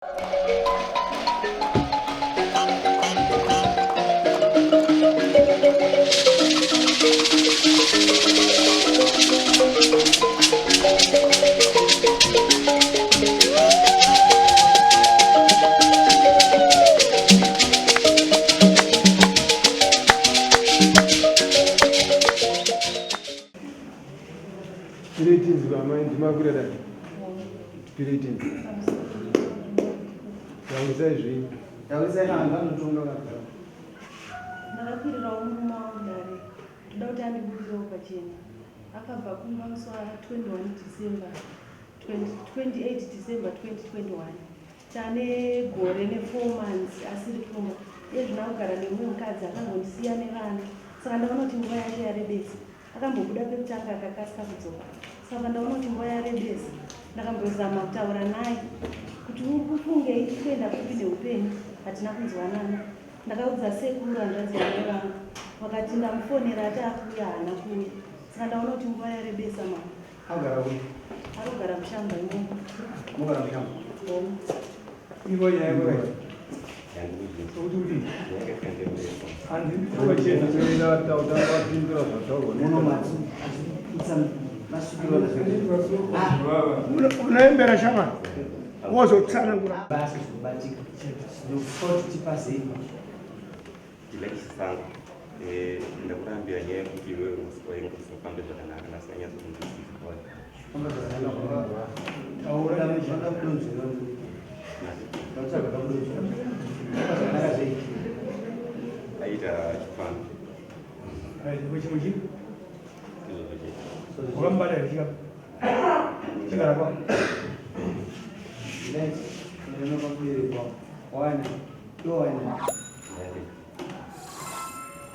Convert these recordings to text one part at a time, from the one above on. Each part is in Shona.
Greetings, vamai ndimakwira dai. Greetings. Tawisai zvenyu. Tawisai vanhu vanotonga vakagara. Ndakakwirirawo murume wangu dare ndoda kuti andibudirewo pachena. Akabva kumba musi wa 21 December 20, 28 December 2021. Tane gore ne 4 months asiri kumba. Iye zvino akugara nemumwe mukadzi akangondisiya nevana. Saka ndaona kuti nguva yacho yarebesa. Akambobuda pekutanga akakasika kudzoka. Saka pandaona kuti nguva yarebesa, ndakambozama kutaura naye kuti uri kufungei tiri kuenda kupi neupenyu. Hatina kunzwanana. Ndakaudza sekuru hanzvadzi yamai vangu vakati ndamufonera ati akuuya haana kuuya. Saka ndaona kuti nguva yarebesa mama. Agara kupi? Arikugara mushamba imomo. Mugara mushamba? Homu. Ivo nyaya yako kai. Kuti kuti. Handisi pachena. Tauta zvataurwa. Muno matsi. Masukiro Unoembera shamwari wozotsanangura. Basa zvinobatika. Zvinokuti tipasei. Ndilekisisango eh, ndakurambira nyaya yekuti iwewe wainge usingafambe zvakanaka nhasi anyatso kunzwisisa aita chifambi izvozvo chete. Wakamubata here chikafu? Chigara kwa.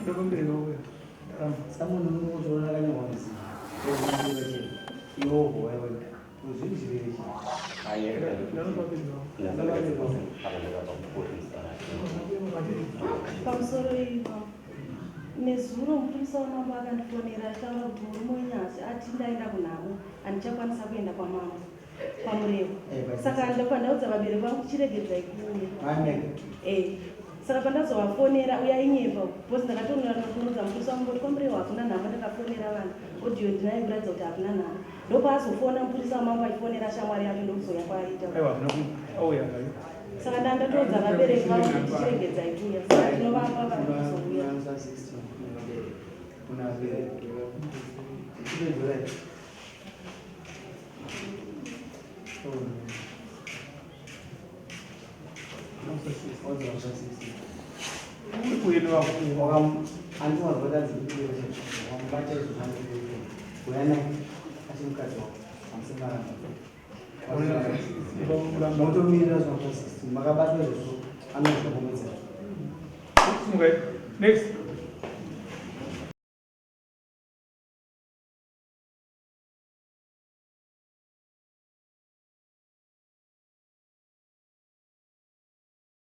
Ndokumbira uyo. Ndaramba. Samunhu unozoona akanyorwa muzita iwoho waiwega zviri chirere chi Pamusoro ipa nezuro mupurisa wamambo akandifonera achitaura kuti murume wenyu ati ndaenda kunhamo handichakwanisa kuenda kwamambo. Kwamurewa. Eh, Saka ndopandaudza vabereki vangu kuti chiregedzai kuuya. Eh. Saka pandazovafonera uya inyepa because ndakatonoudza mupurisa wangu kuti kwaMurewa hakuna nhamo ndakafonera vanhu audio ndinayo kuratidza kuti hakuna nhamo. Ndopaazofona mupurisa wamambo achifonera shamwari yacho ndokuzouya kwaaita. Aiwa hazvina ku auya zvayo. Saka ndandatoudza vabereki vangu kuti chiregedzai kuuya. Saka ndinovapa vanhu kuzouya. Motomirira zvinopa 16 makabatwa izvozvo anozvakomedza Next.